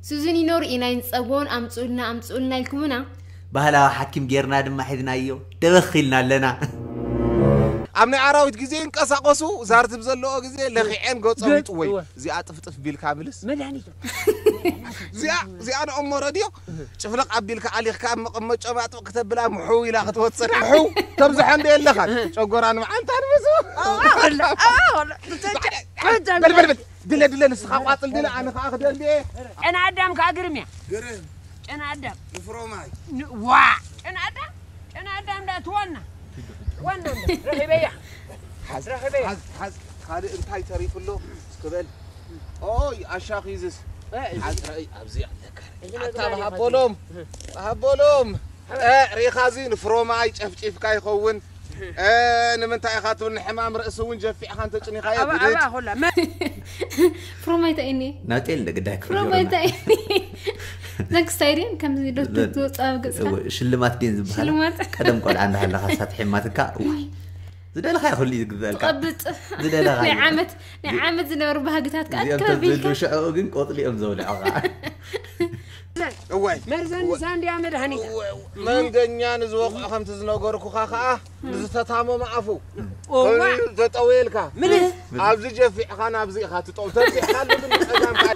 ሱዚኒኖ ርኢና ይንጸጎን ኣምጽኡልና ኣምጽኡልና ኢልኩምና። ባህላዊ ሓኪም ጌርና ድማ ሒዝናዮ ደበኽ ኢልና ኣለና። ኣብ ናይ ኣራዊት ግዜ ይንቀሳቐሱ ዛርትብ ዘለዎ ግዜ ለኺዐን ገጾም ይጥወዩ። እዚኣ ጥፍጥፍ ቢልካ ምልስ። መድሃኒት እዚኣ እዚኣ ንእሞ ረድዮ ጭፍለቕ ኣቢልካ ኣሊኽካ ኣብ መቐመጫ ባጥቕ ክተብላ ምሕው ኢላ ክትወፅእ ምሕው ተብዝሖ እንደ የለኻን ጨጎራ ንመዓንታ ንብሱ። በልበልበል ድለ ድለ ንስኻ ቋፅል ድለ ኣነ ከዓ ክደል ድየ። ጨና ኣዳም ከዓ ግርም እያ። ግርም ጨና ኣዳም ንፍሮ ማይ። ዋ ጨና ኣዳም ጨና ኣዳም ዳ ትዋና ዋና ረኺበያ። ረኺበያ። ካልእ እንታይ ተሪፉ ኣሎ እስክበል። ኦይ ኣሻኺዝስ ሓዝረይ ኣብዚ ኣለካ። ኣታ ብሃቦሎም ብሃቦሎም እ፣ ሪኻ እዚ ንፍሮማይ ጨፍጪፍካ ይኸውን። እ፣ ንምንታይ ኢኻ ትብል ንሕማም ርእሲ እውን ጀፊዕኻ እንተጭኒኻዮ ኣባ- ብድድ። ኣባ ኹላ መ- ፍሮማይ እንታይ እኒ ናጤል ግዳይ ፍሮማይ እንታይ እኒ ዘንክስታይ ድን ከምዚ ዶ ትወፃ ገፅካ ሽልማት ድን ዝበሃል ሽልማት። ቀደም ቆልዓ እንዳሃለኻ ሳትሒማትካ እዋይ ዝደለኻዮ ኩሉ እዩ ዝግበአልካ ትቐብጥ ዝደለኻዮ ናይ ዓመት ናይ ዓመት ዝነበሩ ባህግታት ከዓ እዚኦም ተዝህሉ ከቢልካ ሽዕኡ ግን ቆፅሊ እዮም ዘውልዑ ከዓ እዋይ መርዘን ሳንድያ መድሃኒት መንገኛ ንዝወቕዖ ከምቲ ዝነገርኩኻ ከዓ ንዝተታመመ ኣፉ ኦዋ ከመይ እዩ ዘጠውየልካ ምን ኣብዚ ጀፊዕኻ ናብዚ ኢኻ ትጠው ተብዚሕካሉ ግን ንፀጋምካ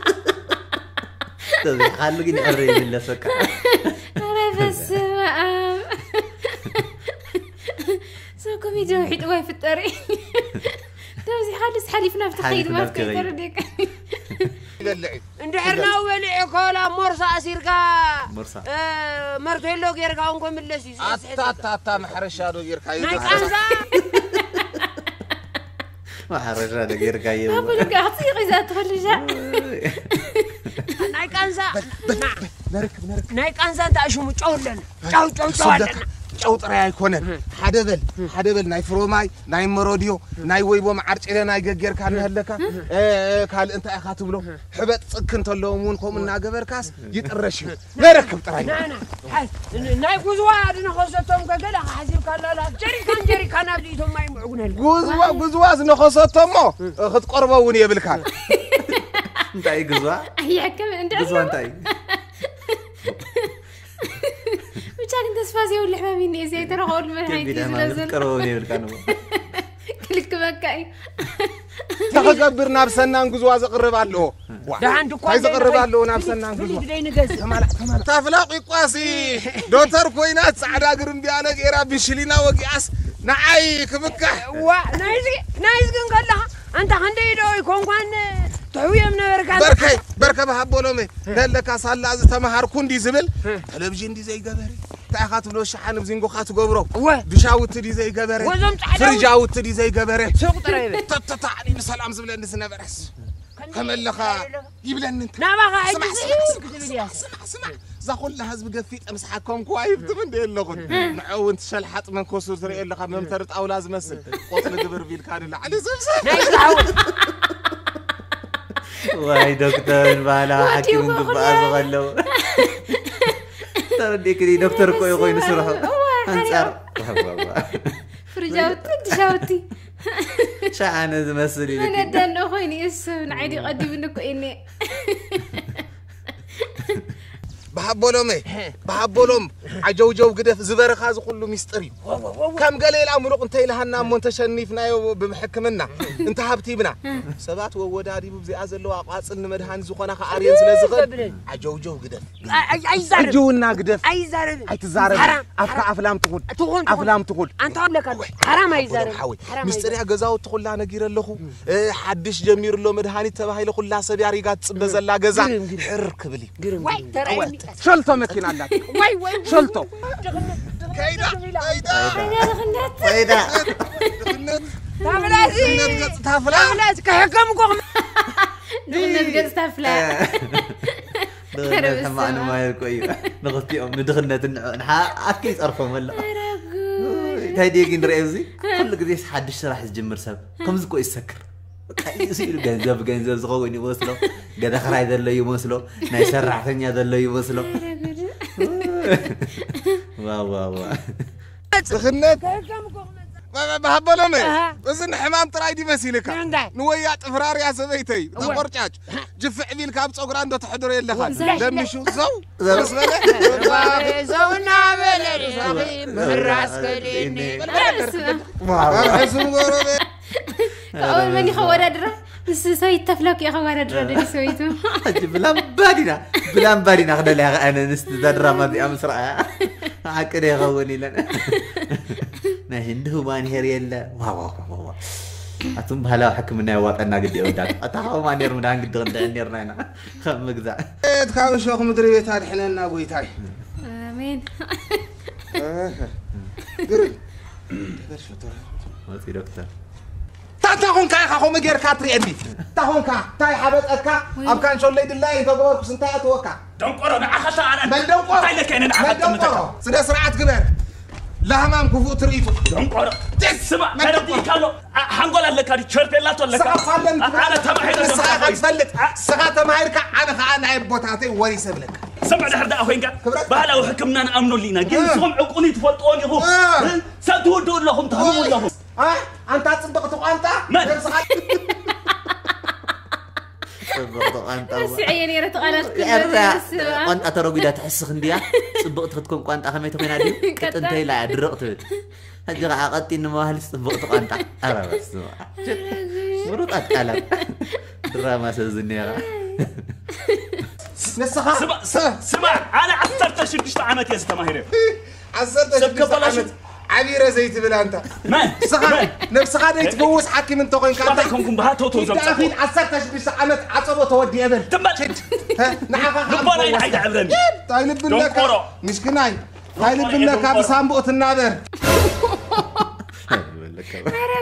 ተብዚሕካሉ ግን ይዕረ ይምለሰካ ኧረ በስመ ኣብ ሰብ ኮሜዲ ውሒጥዋ ይፍጠር እዩ ተብዚሕካሉስ ሓሊፍና ብቲ ሓሊፍና ከይድ ማለት ብቲ ከይድ። ከይተረዲእካ ይበልዕ እዩ እንድሕር ናው በሊዑ ከላ ሞርሳ ኣሲርካ ሞርሳ። እ፣ መርቴሎ ጌርካ እንኮ ምለስ እዩ ኣታ ኣታ ኣታ መሕረሻ ዶ ጌርካ እዩ ናይ ቃንዛ ማሕረሻ ዶ ጌርካዮ ኣቦ ልካ ክፅይቕ ይዛ ትኸልሻ ናይ ቃንዛ ነርክብ ነርክብ ናይ ቃንዛ እንታይ ሽሙ ጨው ኣለና ጨው ጨው ጨው ኣለና ጨው ጥራይ ኣይኮነን ሓደ በል ሓደ በል ናይ ፍሮማይ ናይ መሮድዮ ናይ ወይቦ መዓርጭለ ናይ ገጌርካ እናሃለካ እ፣ ካልእ እንታይ ኢኻ ትብሎ ሕበጥ ጽክ እንተለዎም እውን ከምኡ እናገበርካስ ይጥረሽ እዩ ነረክብ ጥራይ ናይ ጉዝዋ ድነኸሰቶም ከገለ ሓሲብካ ኣላላ ጀሪካን ጀሪካን ኣብ ልኢቶም ማይ ምዕጉነል ጉዝዋ ጉዝዋ ዝነኸሰቶ እሞ ክትቆርቦ እውን የብልካን እንታይ እዩ ግዝዋ ኣይሕክም እንደ ግዝዋ እንታይ እዩ ብቻ ግን ተስፋ ዘይብሉ ሕማም እዩ እኒኤ ዘይተረኸበሉ መድሃኒት እዩ ከቢድ ሕማም እዩ ስለዘሎ ክትቀርቦ እውን የብልካ ንቦ ክልክመካ እዩ ተኸገብር ናብ ሰናን ጉዝዋ ዘቕርብ ኣለዎ ዋ፣ ደሓን ድኳን እንታይ ዘቕርብ ኣለዎ ናብ ሰናን ጉዝዋ ፍሊት ደይንገዝእ ተማላ ተማላ ታፍላ ቂቋሲ ዶተር ኮይና ጻዕዳ ግርምብያነ ገይራ ብሽሊና ወጊኣስ ንዓይ ክብካሕ ዋ ናይዚ ናይዚ ግን ከለኻ ኣንታ ክንደይ ዶ ይኮንኳን ትሕውዮም ነበርካ በርከይ በርከ ብሃቦሎመ ደለካ ሳላ ዝተመሃርኩ እንዲ ዝብል ቴሌቪዥን እንዲ ዘይገበረ እንታይ ኢኻ ትብሎ ሸሓን ብዚንጎኻ ትገብሮ እወ ድሻውቲ ዲ ዘይገበረ ወዞም ጻዕዳ ፍርጃውቲ ዲ ዘይገበረ ሱቕ ጥራይ በል ተተታዕሊ ብሰላም ዝብለኒ ዝነበረስ ከመለኻ ይብለኒ እንተ ናባኻ ሕጂ ስማዕ፣ ስዒ ስማዕ፣ ክትብል እያ ስማዕ፣ ስማዕ፣ እዛ ኩላ ህዝቢ ገፊጠ ምስሓኮምኩዋ ይብትም እንደ የለኹን ንዐው እንትሸልሓጥ መንኮሱ ትርኢ ኣለኻ መምተሪ ጣውላ ዝመስል ቆፅሊ ግብር ቢልካ ንላዕሊ ዝብሰል ናይ ዝሓወት ዋይ ዶክተር ባህላ ሓኪም ግባኣ ዝኸለው ተረዲእክኒ ዶክተር እኮ እዩ ኮይኑ ስርሑ ኣንፃር ፍርጃውቲ ድሻውቲ ሸሓነ ዝመስል እዩ መነዳንኦ ኮይኑ እሱ ንዓይዲ ቀዲምኒ እኮ እኔ ብሃቦሎመ ብሃቦሎም ዓጀውጀው ግደፍ ዝበረኻ እዚ ኩሉ ሚስጥር እዩ ከም ገለ ኢላ ምሩቕ እንተይልሃና እሞ እንተሸኒፍናዮ ብሕክምና እንተ ሃብቲብና ሰባት ወወዳዲቡ ብዚኣ ዘለዋ ቋፅል ንመድሃኒ ዝኾና ከኣርየን ስለ ዝኽእል ዓጀውጀው ግደፍ ኣይዛረብ ዕጅውና ግደፍ ኣይዛረብ ኣይትዛረብ ሓራም ኣፍካ ኣፍላም ትኹን ትኹን ኣፍላም ትኹን ኣንታ ኣለካ ሓራም ኣይዛረብ ሓወይ ሓራም ሚስጥር ኣይዛረብ ያገዛወት ትኹላ ነጊረ ኣለኹ እ፣ ሓድሽ ጀሚሩ ኣሎ መድሃኒት ተባሂለ ኩላ ሰብ ያሪጋ ትፅበ ዘላ ገዛ ግርም፣ ግርም። ሕር ክብል እዩ ግርም ዋይ ተራእየኒ ሸልቶ መኪና ኣላት ዋይ ወይ ሸልቶ ከይዳ ከይዳ ሓያል ክንደት ፈይዳ ታብላዚ ድኽነት ገፅ ታፍላ ታብላዚ ከሕከም እኮ ድኽነት ገጽ ታፍላ ድኽነት ሕማቕ ንማየር እኮ እዩ ንኽልቲኦም ንድኽነትን ንሓ ኣኪ ይፀርፎም ኣሎ እንታይ ድየ ግን ርአ እዚ ኩሉ ግዜ ሓድሽ ስራሕ ዝጅምር ሰብ ከምዚ እኮ ይሰክር በቃ እዚ ኢሉ ገንዘብ ገንዘብ ዝኸውን ይመስሎ ገዛ ክራይ ዘሎ ይመስሎ ናይ ሰራሕተኛ ዘሎ ይመስሎ ዋዋዋ ድኽነት ባባሎነ ኣሃ። እዚ ንሕማም ጥራይ ድዩ መሲልካ? ንምንታይ? ንወያ ጥፍራርያ ሰበይተይ እወ። ተቆርጫጭ ጅፍዕ ቢልካ ኣብ ፀጉራ እንዶ ተሕድሮ የለኻን። ዘይ- ለሚሹ ዘው ዘው- ምስ በለ ዘው እናበለ ምህራስ ከልእኒ። ርእስና ኣብ ሕሱም ጎረቤት ካብኡ መን ይኸወዳድራ? ምስ ሰበይት ተፍለክ ይኸወዳድራ ደሊ ሰበይቱ። ሕጂ ብላምባ ዲና ብላምባ ዲና ክደልያ ከ ኣነ ንስቲ እዛ ድራማ እዚኣ ምስ ረኣያ ሓቂ ዶ ይኸውን ኢለን ናይ ህንዲ ሁማን ሄር የለ ዋዋዋዋ ኣቱም ባህላዊ ሕክምና የዋጠና ግዲ ወዳት ኣታ ካብኡ ማን ኔር ምዳን ግዲ ክንድዕን ኔርና ኢና ካብ ምግዛእ ቤት ካብ እሾኽ ምድሪ ቤት ኣድሕነና ጎይታይ። ኣሜን። ግርም መፂ ዶክተር ታታ ኾንካ ኢኻ ከምኡ ጌርካ ትርእየኒ። ታኾንካ እንታይ ሓበጠካ? ኣብ ካንሾለይ ድላይ እንተገበርኩስ እንታይ ኣተወካ? ደንቆሮ ንዓኻ ሰኣና በል ደንቆሮ እንታይ ለካ እኔ ንዓኻ በል ደንቆሮ ጥምተካ ስነ ስርዓት ግበር። ላህማም ክፉእ ትርኢቱ ደንቆሮ ስማ ተረዲእካ ኣሎ ሓንጎል ኣለካ ዲ ቸርፔላቶ ኣለካ ስኻ ፋለን ኣነ ተባሂለ ስኻ ኢኻ ትፈልጥ። ስኻ ተማሂርካ ኣነ ኸዓ ናይ ኣቦታተይ ወሪሰ ብለካ። ስምዕ ድሕር ደኣ ኮይንካ ክብረት ባህላዊ ሕክምና ንኣምነሉ ኢና ግን እ። ንስኹም ዕቁኒ ትፈልጥዎ ኢኹ እ። ሰብ ትውድኡ ኣለኹም ትህቡ ኣለኹም ኣ ኣንታ ፅብቕቲ ቋንጣ መን? ነብስኻ ፅብቕቲ ቋንጣ ስዕየ ነይረ ተቓላት ኤርትራ ስባ ቋንጣ ተረጒዳ ትሕስኽ እንድያ። ፅብቕቲ ክትኮን ቋንጣ ከመይ ተኮይና ድዩ ቅጥንተይላ እያ ድርቕ ትብል። ሕጂ ከዓ ቀጢን ንምባህል ፅብቕቲ ቋንጣ ኣረበስ ምሩጣት ቃላት ድራማ ሰብ ዝኒኻ ንስኻ ስማ- ስማ ኣነ ዓሰርተ ሽዱሽተ ዓመት እየ ዝተማሂረ ዓሰርተ ሰብ ሽዱሽተ ከበላሹ- ዓመት ዓቢረ ዘይትብል ኣንታ መን ንስኻ ነብስኻ ደይትፍውስ ሓኪም እንተኾይንካ ሽባታ ይኮንኩም ብሃተውተው ኪዳ ዘምፃኹ ኺድ ዓሰርተ ሽዱሽተ ዓመት ዓፀቦ ተወዲአ በል ትም በል ንዓኻ ልቦናይ ንዓይ ደዕብረኒ ታይ ልብለካ ደንቆሮ ምሽክናይ ታይ ልብለካ ደንቆሮ። ብሳምቡእ ትናበር ኧረ